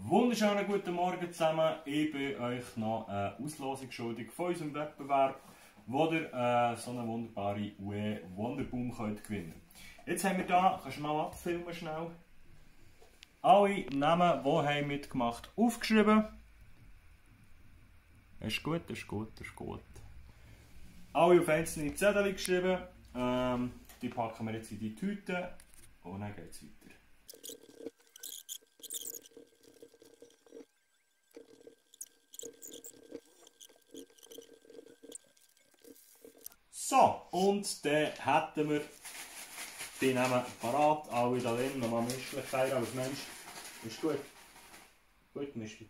Wunderschönen guten Morgen zusammen. Ich bin euch noch eine Auslosung schuldig von unserem Wettbewerb, wo ihr so eine wunderbare UE Wonderboom könnt gewinnen. Jetzt haben wir hier, kannst du mal abfilmen schnell, alle Namen, die haben mitgemacht, aufgeschrieben. Das ist gut, das ist gut, das ist gut. Alle auf einzelne Zettel geschrieben. Die packen wir jetzt in die Tüte und dann geht es weiter. So, und dann hätten wir die Namen parat, alle da drin, nochmal mischlich teilen als Mensch. Ist gut. Gut gemischt.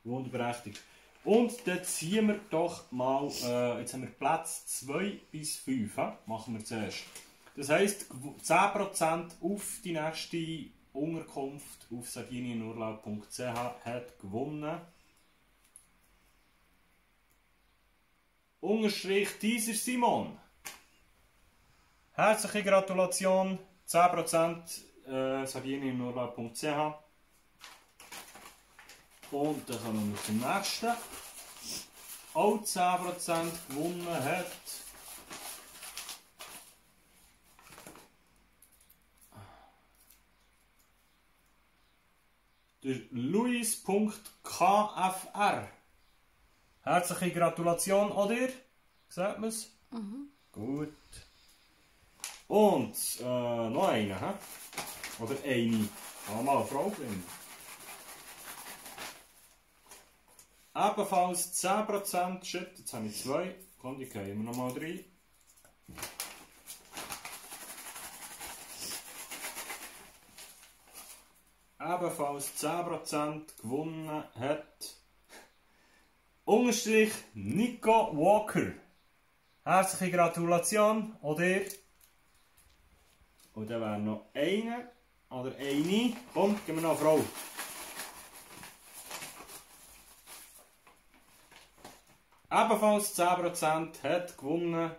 Wunderberechtigt. Und dann ziehen wir doch mal, jetzt haben wir Platz 2 bis 5, machen wir zuerst. Das heisst, 10% auf die nächste Unterkunft auf sardinienurlaub.ch hat gewonnen. Unterstrich dieser Simon. Herzliche Gratulation, 10% sardinienurlaub.ch. Und dann kommen wir zum nächsten. Auch 10% gewonnen hat der Luis.kfr. Herzliche Gratulation, oder? Sagt man es? Mhm. Gut. Und noch einer, he? Oder eine. Mal eine Frau gewinnen. Ebenfalls 10%. Shit, jetzt habe ich 2. Komm, die gehen wir nochmal rein. Ebenfalls 10% gewonnen hat Unterstrich Nico Walker. Herzliche Gratulation, oder? Und dann wäre noch eine oder eine. Komm, gib mir noch eine Frau. Ebenfalls 10% hat gewonnen.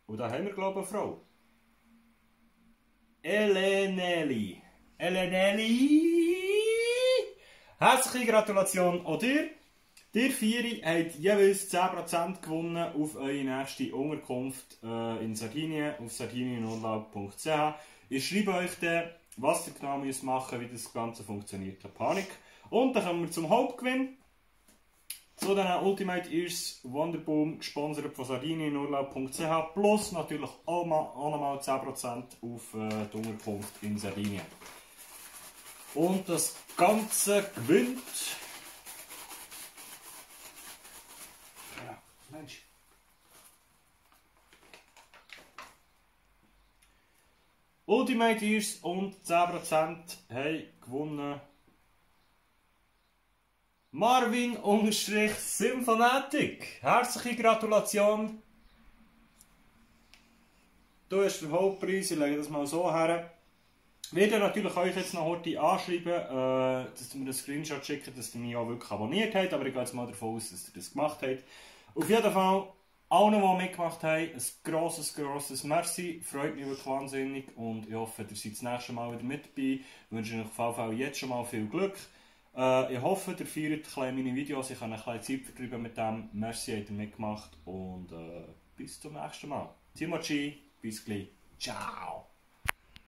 Und da haben wir, glaube ich, eine Frau. Eleneli. Herzliche Gratulation auch dir. Ihr vier habt jeweils 10% gewonnen auf eure nächste Unterkunft in Sardinien, auf sardinienurlaub.ch. Ich schreibe euch dann, was ihr genau machen müsst, wie das Ganze funktioniert. Keine Panik. Und dann kommen wir zum Hauptgewinn. Zu den Ultimate Ears Wonderboom, gesponsert von sardinienurlaub.ch, plus natürlich auch nochmal 10% auf die Unterkunft in Sardinien. Und das Ganze gewinnt. Ja, Mensch. Ultimate Ears und 10% haben gewonnen. Marvin-Symphonetic. Herzliche Gratulation. Du hast den Hauptpreis, ich lege das mal so her. Ich werde natürlich euch jetzt noch heute anschreiben, dass ihr mir einen Screenshot schickt, dass ihr mich auch wirklich abonniert habt, aber ich gehe jetzt mal davon aus, dass ihr das gemacht habt. Auf jeden Fall, allen, die mitgemacht haben, ein grosses Merci, freut mich wirklich wahnsinnig und ich hoffe, ihr seid das nächste Mal wieder mit dabei. Ich wünsche euch auf jeden Fall jetzt schon mal viel Glück. Ich hoffe, ihr feiert meine Videos, ich kann ein bisschen Zeit vertreiben mit dem. Merci, habt ihr mitgemacht und bis zum nächsten Mal. Timoci, bis gleich. Ciao!